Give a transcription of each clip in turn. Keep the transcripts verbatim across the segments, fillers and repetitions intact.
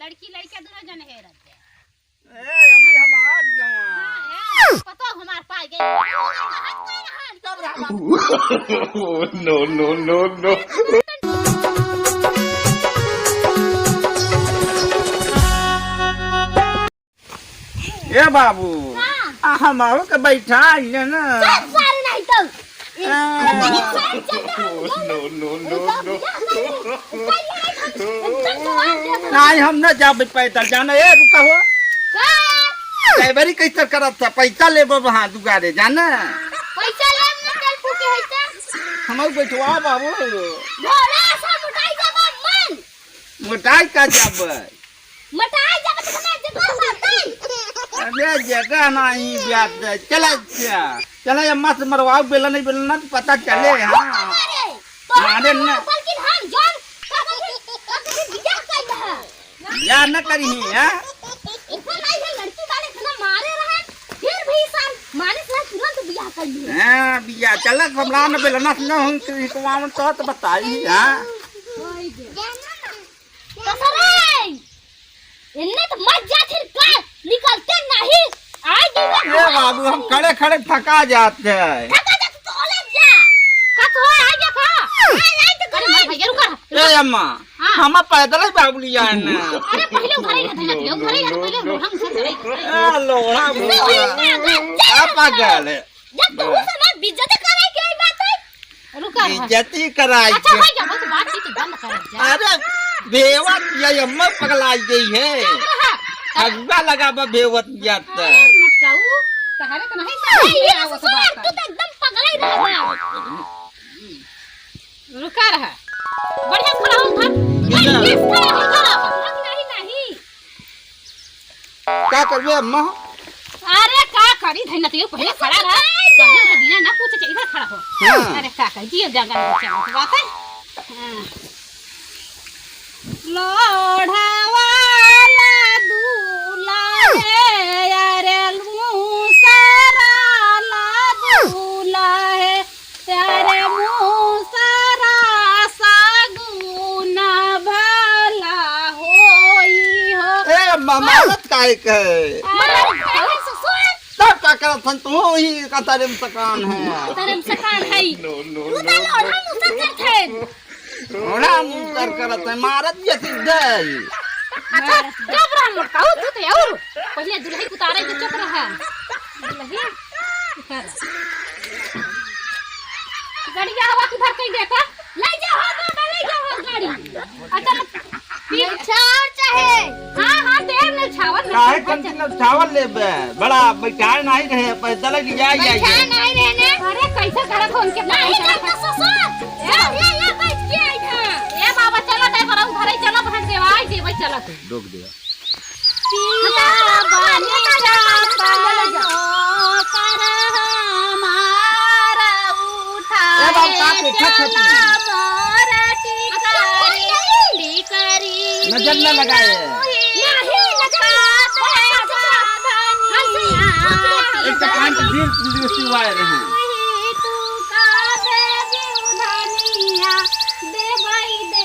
लड़की लइका दुनो जने हेरत है। ए, अभी हम आ गए हैं। हाँ, ए, पतो हमार पाई गई। तब रहा बाबू। No, no, no, no। ए बाबू, हाँ। आ, हम आओ के बैठा आइए ना। चल, सारे नहीं तो। ए, आ। नहीं, सारे चल रहा है। No, no, no, no। नहीं, हम ना जाबे पैदल, जाना। ए, रुका हो। का? ड्राइवरी कैसे करत था? पैसा लेबो वहाँ दुगारे, जाना। पैसा लेब ना, तेल फूके है ते। हम बैठवा बाबू। घोड़ा सा मोटाई जाबा मन। मोटाई का जाबे? मोटाई जाबे तो हमार जगह बाटे। अरे जगह नहीं ब्यात है। चला, अच्छा। चला, ये मत मरवाओ, बेला नहीं बेला ना तो पता चले, हाँ। अरे, तो मारे हम ना। बल्कि हम जान, कब भी, कब भी बियाह कर रहा। बियाह न करी, हाँ? इतना नहीं है, लड़की वाले इतना मारे रहे, फिर भी साल मानिस ना तुरंत बियाह कर लिए। हाँ, बियाह, चला, हमरा न बेला ना, न हम किसी को मामन तो, तो बताई, हाँ? कसरे! इन्ने तो मत जा फिर का निकलते नहीं। आई गई ए बाबू, हम खड़े खड़े थका जाते हैं। थका जाते तो ओले जा। का तो आ गया का? आई, आई तो अरे मार भैया, रुका। ए अम्मा, हाँ। हम पैदल ही बाबू लिया है ना। अरे पहले उधर ही रहते हैं, पहले उधर ही रहते हैं, पहले हम उधर ही रहते हैं। ए लोड़ा मुआ। ए पागल है। जब तू उस समय बेइज्जती करे के आई बात है, रुका रहा। बेइज्जती कराई अच्छा, के। हो गया, बस बातचीत बंद कर जा। अरे, भेवत या अम्मा पगलाई गई है। चुप रहा। फगुआ लगा बा भेवत जात। अरे, मटकाऊ, तहारे तो नहीं अरे, ये समझ में आवत ससुर, बात। तू तो एकदम पगलाई रहा बा। रुका रहा। बढ़िया खड़ा हो उधर। किधर? नहीं, नहीं, खड़ा हो, खड़ा हो। नहीं, नहीं। का करबे अम्मा? अरे का करी, धई नतियो पहले खड़ा रह। समूह के बिना ना पूछे, इधर खड़ा हो। हाँ। अरे का कही, जियो जागा में चलो, तो बात है। हाँ। लोढ़ा वाला दूल्हा है, अरे मूसरा ला दूल्हा है। प्यारे मूसरा सगुन भला होई हो। ए, मामा, हाँ। औरत काहे कहे? अरे, अरे, ससुर। तब का करत हन तू ही का तारे में सकान है। तारे में सकान है। No, no, तू तो no, लोढ़ा no। मुसर करत है। लोढ़ा मुसर करत है, मारत ये सिद्ध है। अच्छा, चुप रह मोटकाऊ, तू तो और पहले दुल्हन उतारे के चुप रहा। दुल्हन उतार। गड़िया हवा किधर कहीं देखा? ले जाओ, हो, ले जाओ, हो, गाड़ी। अच्छा, मत-, नेछावर चाहे। हाँ, हाँ, देव नेछावर, काहे नेछावर। कंचन नेछावर लेबे? बड़ा बैठाए नहीं रहे, पैदल ही जाए, जाए, बैठाए जाए। नहीं रहे ने। अरे, कैसे करत हो उनके नहीं, पास? नहीं, तो ससुर। ए, ये, ये बैठ के आई था। ए बाबा, चलो, ड्राइवर, उधर ही चलो, बहन देवा, आई देवे, चलो तू। रोक दिया। पिया बने का पानो कर हमार ए बाबू, का उठाए देखत हो तुम? चला मोर टिकरी, टिकरी नजर न लगाए। नहीं, नजर नहीं। एक तो कान के दिल पुलिस वाले हैं। तू का दे जीवधनिया, दे भाई दे।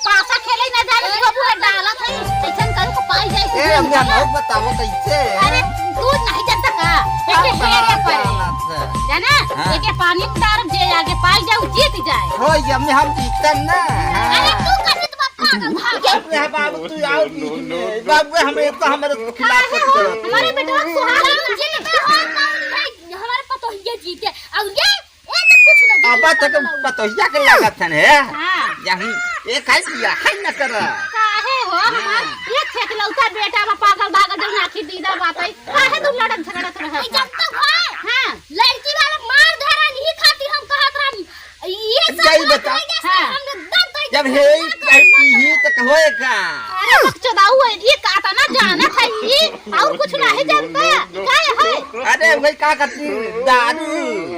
पासा खेले ना जाने, ए, बबुआ डालत है, कैसन करू को पाई जाए। ए, हम यहाँ लोग बताओ कैसे? अरे, तू नहीं जानता का? एके हाँ, हेरे पड़े। जानत है। जाना? हाँ। एके पानी में डाल, जे आगे पाई जाए, उ जीत जाए। हो, ये में हम जीतन ना। अरे, तू का जीत बाप पागल, भाग जा। चुप रह बाबू, तू आओ बीच में। बाबू, हमें तो हमारे खिलाफ काहे कुछ हो? करो। हमारे बेटवा सुहाग रात जीते हो, तो नहीं, हमारे पतोहिया जीते। और ये ए, तो कुछ ना अब जीती, तक पागल हो। पतोहिया के लागत हन, हे? हाँ। यही, एक है बियाह है न कर। काहे हो, हाँ। हमार एक खेत लौता बेटा बा, पागल धागल, जौन आँखी दीदा बात है। काहे तुम लड़त झगड़त रहे ए, हो? जब तक है, हाँ। लड़की वाला मार धरा नहीं खातिर हम कहत रहन, ये सब यही बात बता। है, जैसे हाँ। हमने दर्द है, जब तो हे ना करो, ना पीही करो। तो होए का? अरे, बकचोदाऊ है, ये काटा ना जानत है, ये और कुछ नहीं जानता, का है? अरे, वही का कहती, दारू।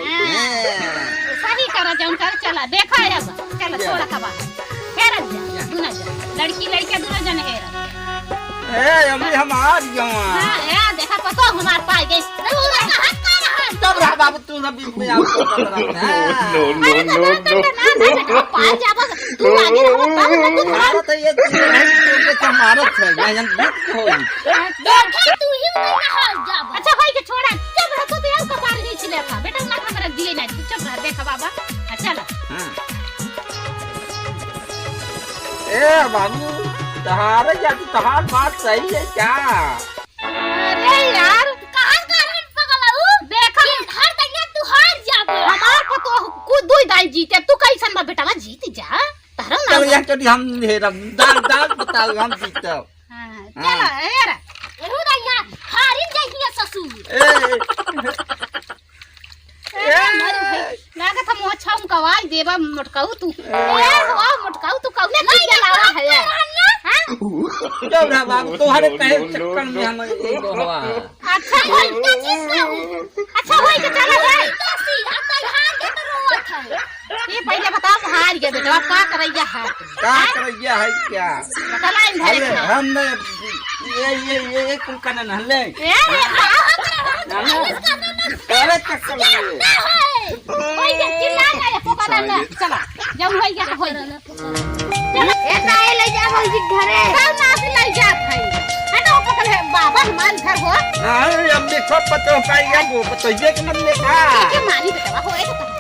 हाँ। हाँ। सही करा, जौन करा, चला, देखा है अब, चला, या। छोड़ा कबा। हेरत जा, दुना जा। लड़की, लड़का, दुना जने हेरत। ए, अभी हम आ गए हैं। हाँ, ए, देखा, पतो हमार पाई गई। तू ना कहत का रहा? तब रहा बाबू, तू ना बीच में आओ, तब रहा। हाँ। No, no, अरे, no, दादा, no। दादा, ना, ना, बेटा, पाई जाबो। तू आगे रहो, तब ना, तू अरे, तो ये चीज है। तो मारत है, मैं जन जीत के होई। देखे तू ही नहीं हार जाबा। अच्छा, होई के छोड़ा। चुप रह, तू तो यार कपार नीचे ले था। बेटा, मत हमरा दिए ना, चुप रह, देखा बाबा। अच्छा ना। हाँ। ए बाबू, तहारे या तहार बात सही है क्या? अरे यार, कहाँ का रहन पगला हूँ? देखा। हर तैया तू हार जाबा। हमार को तो कुछ दुई दाई जीते, तू कैसन बा बेटा, जीत जा। तहरा ना चल बा। यार, चल हम हेरब। दाल, दाल बताओ, हम जीतब। हाँ, हाँ। चला, ए रे। एहू दा यहाँ हारिन जाइए ससुर। ए, ए। ए, मर गई। लागत हम अच्छा हम कवाई देबा मोटकाऊ तू। ए। ए, हो मोटकाऊ तू कौने चीज के लावा है? हाँ? चल रे बाबू, तोहरे कहे चक्कर में हम ये बहवा। अच्छा, होई। अच्छा, होई के चला जाए। तो सी, अब तो हार के तो रोवत है। ये पहले बताओ, हार गया बेटा, अब का करैया है? का करैया है क्या? बता लाइन धरे अरे, खा। हम नहीं, ये, ये, ये, ये कुल करने न ले। ए, ये का? ना, ना। अरे, चक्कर में। ना है। कोई के चिल्ला ना, ये को बता ना। चला, जब होई गया तो होई गया। चला। ए, काहे ले जा भौजी घरे? सब नाच ले जात है। है ना, वो पकड़ है, बाबा हमार घर हो। नहीं, अब देखो, पतो का ये वो, पतो ये कि मन में का? के मारी बेटवा, होए तो